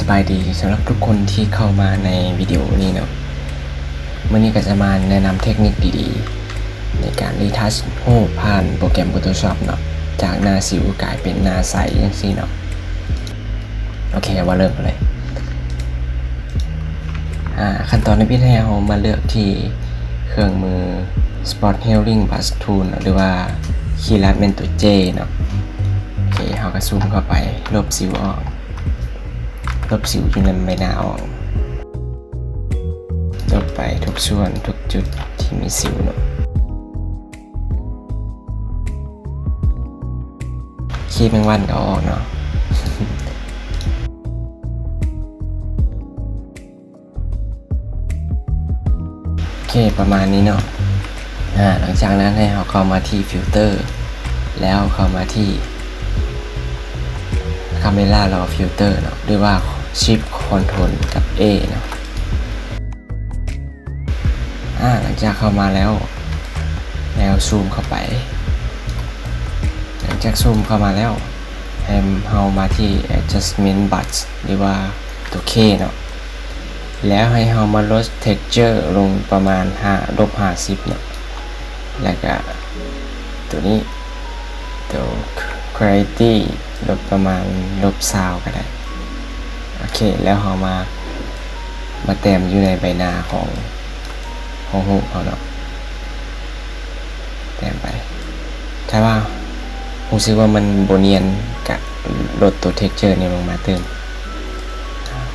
ສະບາຍດີສຳລັບທຸກຄົນທີ່ເຂົ້າມາໃນວິດີໂອນີ້ເນາະ. ມື້ນີ້ກໍຈະມາແນະນຳເທັກນິກດີໆ ໃນການຣີທັດຮູບຜ່ານໂປຣແກຣມ Photoshop ເນາະ, ຈາກໜ້າສິວກາຍເປັນໜ້າໃສຈັ່ງຊີ້ເນາະ. ໂອເຄ ມາເລີ່ມກັນເລີຍ. ອາ ຂັ້ນຕອນທຳອິດໃຫ້ເຮົາມາເລືອກທີ່ເຄື່ອງມື Spot Healing Brush Tool ເນາະ ຫຼືວ່າຄີລັດແມ່ນຕົວ J ເນາະ. ໂອເຄ ເຮົາກໍຊູມເຂົ້າໄປ ລົບສິວອອກ. ລົບສິວຢູ່ໃນໃບໜ້າອອກ. ລົບໄປທຸກສ່ວນທຸກຈຸດທີ່ມີສິວເນາະ. ຂີ້ແມງວັນກໍອອກເນາະ. ໂອເຄ ປະມານນີ້ເນາະ. ອາ ຫຼັງຈາກນັ້ນໃຫ້ເຮົາເຂົ້າມາທີ່ Filter ແລ້ວເຂົ້າມາທີ່ Camera Raw Filter ເນາະ ຫຼືວ່າ Shift Control ກັບ A ເນາະ. ອາ ຫຼັງຈາກເຂົ້າມາແລ້ວ ແລ້ວຊູມເຂົ້າໄປ. ຫຼັງຈາກຊູມເຂົ້າມາແລ້ວ ໃຫ້ເຮົາມາທີ່ Adjustment Brush ຫຼືວ່າຕົວ K ເນາະ. ແລ້ວໃຫ້ເຮົາມາລົດ texture ລົງປະມານຫ້າ ລົບຫ້າສິບເນາະ. ແລ້ວກະຕົວນີ້ ຕົວ clarity ລົດປະມານລົບຊາວກໍໄດ້. ໂອເຄ ແລ້ວເຮົາມາ ມາແຕ້ມຢູ່ໃນໃບໜ້າຂອງ ຂອງຮູບເຮົາເນາະ. ແຕ້ມໄປ. ຖ້າວ່າຮູ້ສຶກວ່າມັນບໍ່ນຽນ ກະລົດຕົວ texture ນີ້ລົງມາຕື່ມ.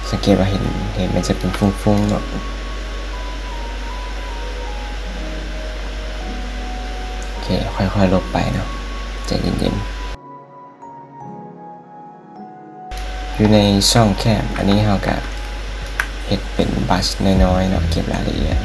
ສັງເກດວ່າເຫັນ ເຫັນມັນຈະເປັນຟຸ້ງໆເນາະ. ໂອເຄ ຄ່ອຍໆລົບໄປເນາະ ໃຈເຢັນໆ. ຢູ່ໃນຊ່ອງແຄບ ອັນນີ້ເຮົາກະເຮັດເປັນ brush ນ້ອຍໆເນາະ ເກັບລາຍລະອຽດ.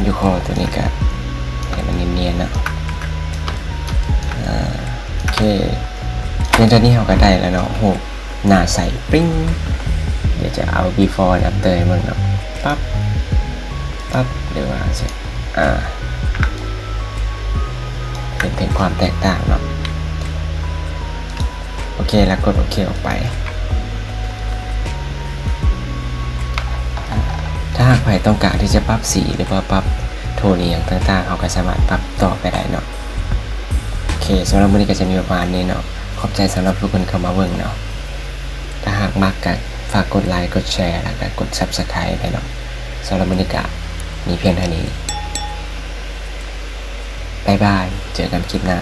ຢູ່ຄໍຕົວນີ້ກະໃຫ້ມັນນຽນໆເນາະ. ອາ ໂອເຄ ພຽງເທົ່ານີ້ເຮົາກະໄດ້ແລ້ວເນາະ ຮູບໜ້າໃສປິ້ງ. ດຽວຈະເອົາ before and after ໃຫ້ເບິ່ງເນາະ. ປັບ ປັບ ຫຼືວ່າ ອາ ເຫັນເຖິງຄວາມແຕກຕ່າງເນາະ. ໂອເຄ ແລ້ວກົດໂອເຄອອກໄປ. ຖ້າຫາກໃຜຕ້ອງການທີ່ຈະປັບສີ ຫຼືວ່າປັບໂທນອີ່ຫຍັງຕ່າງໆ ເຮົາກໍສາມາດປັບຕໍ່ໄປໄດ້ເນາະ. ໂອເຄ ສຳລັບມື້ນີ້ກໍຈະມີປະມານນີ້ເນາະ. ຂອບໃຈສຳລັບທຸກຄົນເຂົ້າມາເບິ່ງເນາະ. ຖ້າຫາກມັກກໍຝາກກົດໄລ ກົດແຊ ແລ້ວກໍກົດ Subscribe ໄວ້ເນາະ. ສຳລັບມື້ນີ້ກໍມີພຽງເທົ່ານີ້. ບາຍບາຍ ເຈີກັນຄລິບໜ້າ.